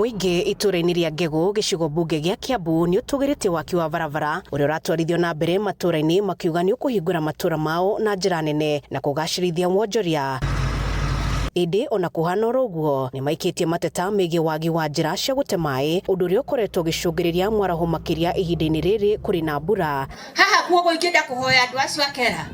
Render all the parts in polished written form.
Mũingĩ itũũra-inĩ rĩa Ngegũ gĩcigo mbunge gĩa Kiambu nĩ ũtũgĩrĩtie waki wa barabara ũrĩa ũratwarithio na mbere matũũra-inĩ makiuga nĩ ũkũhingũra matũũra mao na njĩra nene na kũgacĩrithia wonjoria. Ĩndĩ ona kũhana oro ũguo nĩ maikĩtie mateta megiĩ wagi wa njĩra cia gũte maĩ ũndũ ũrĩa ũkoretwo ũgĩcũngĩrĩria mwaraho makĩria ihinda-inĩ rĩrĩ kũrĩ na mbura. Haha kuoguo ingĩenda kũhoya andũ acio a Kera,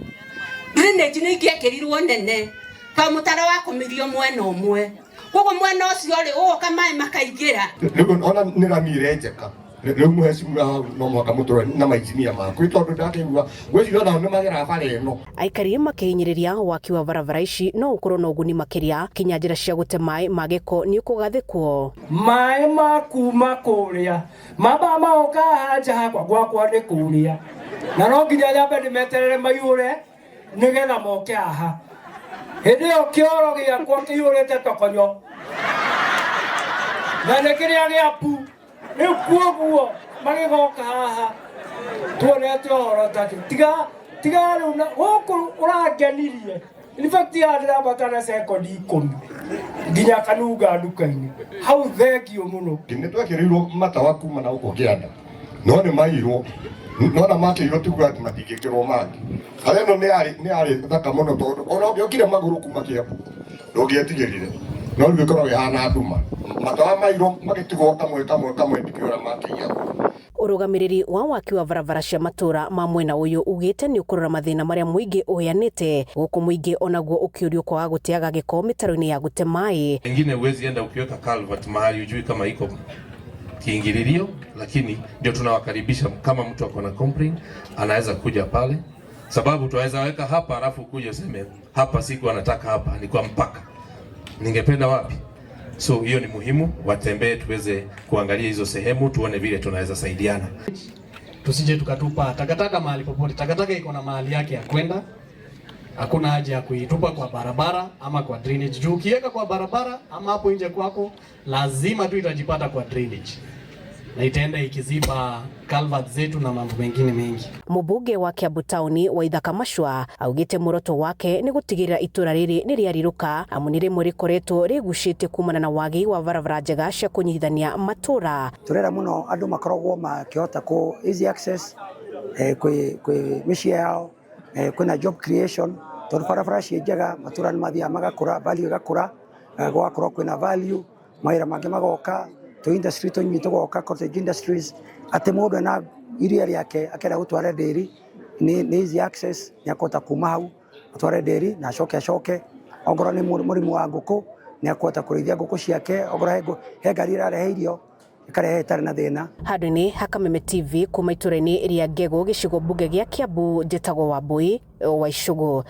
drainage nĩ ingĩekĩrirwo nene tondũ mũtaro wakomirio mwena ũmwe. Koguo mwena ũcio rĩ, ũgoka maĩ makaingĩra. Rĩu ona nĩ rami irenjeka rĩu mũhecimua hau no mũhaka mũtũre na mainjinia maku tondũ ndakĩigua ngwĩciria onao nĩ mageraga bara ĩno. Aikari makĩhinyĩrĩria waki wa barabara ici no ũkorwo na ũguni makĩria kinya njĩra cia gũte maĩ ma gĩko nĩ ũkũgathĩkwo. Maĩ ma kuma kũrĩa mambaga magoka haha nja hakwa gwakwa nĩ kũrĩa na no nginya nyambe ndĩmeterere maihũre nĩgetha moke haha hĩndĩ ĩyo kĩoro gĩakwa kĩihũrĩte tokonyo na nĩ kĩrĩa gĩa pu rĩu kuoguo magĩgoka haha tuonete ũhoro take tiga tiga rĩu na gũkũ ũrangenirie in fact ya ndĩrambata na sekondi ikũmi nginya kanunga nduka-inĩ hau thengio mũno. Nĩ twekĩrĩirwo matawa kuma na gũkũ kĩanda no nĩ mairwo nona makĩirwo tiguo atĩ matingĩkĩrwo mangĩ. Harĩa ĩno nĩ yarĩ nĩ yarĩ thaka mũno tondũ ona ũngĩokire magũrũ kuma Kĩambu ndũngĩetigĩrire no rĩu ĩkoragwo ĩhana nduma. Matawa mairwo magĩtigwo kamwe kamwe kamwe ndikĩũĩ ũrĩa makĩiyagwo. Ũrũgamĩrĩri wa waki wa barabara cia matũra ma mwena ũyũ ugĩte nĩ ũkũrora mathĩna marĩa mũingĩ ũheanĩte gũkũ mũingĩ onaguo ũkĩũrio kwaga gũteaga gĩko mĩtaro-inĩ ya gũte maĩ. Ingine huwezi enda ukiweka culvert mahali hujui kama iko kiingililio, lakini ndio tunawakaribisha. Kama mtu ako na complaint anaweza kuja pale, sababu tunaweza weka hapa alafu kuja useme hapa siku anataka hapa ni kwa mpaka, ningependa wapi? So hiyo ni muhimu, watembee tuweze kuangalia hizo sehemu, tuone vile tunaweza saidiana. Tusije tukatupa takataka mahali popote. Takataka iko na mahali yake ya kwenda, hakuna haja ya kuitupa kwa barabara ama kwa drainage. Juu ukiweka kwa barabara ama hapo nje kwako, lazima tu itajipata kwa drainage na itaenda ikiziba culvert zetu na mambo mengine mengi. Mũmbunge wa Kiambu taũni Waithaka Machua augĩte muoroto wake nĩ gũtigĩrĩra itũra rĩrĩ nĩ rĩarirũka amu nĩ rĩmwe rĩkoretwo rĩgucĩtie kumana na wagi wa barabara njega cia kũnyitithania matũra. Turera muno andu makoragwo makihota ku easy access kwi kwi mĩciĩ yao, kwĩna job creation tondũ barabara ciĩ njega matũra nĩ mathiaga magakũra, value ĩgakũra, gũgakorwo kwĩna value, mawĩra mangĩ magoka, tũ industry tũnyinyi tũgoka, cottage industries, atĩ mũndũ ena iria rĩake akĩenda gũtwara ndĩri nĩ easy access, nĩ akũhota kuma hau atware ndĩri na acoke acoke, ongorwo nĩ mũrĩmi wa ngũkũ nĩ akũhota kũrĩithia ngũkũ ciake, ongorwo he ngari ĩrarehe irio ĩkarehe ĩtarĩ na thĩna. Handũ-inĩ ha Kameme TV kuma itũra-inĩ rĩa Ngegũ gĩcigo mbunge gĩa Kiambu, njĩtagwo Wambui wa Icũgũ.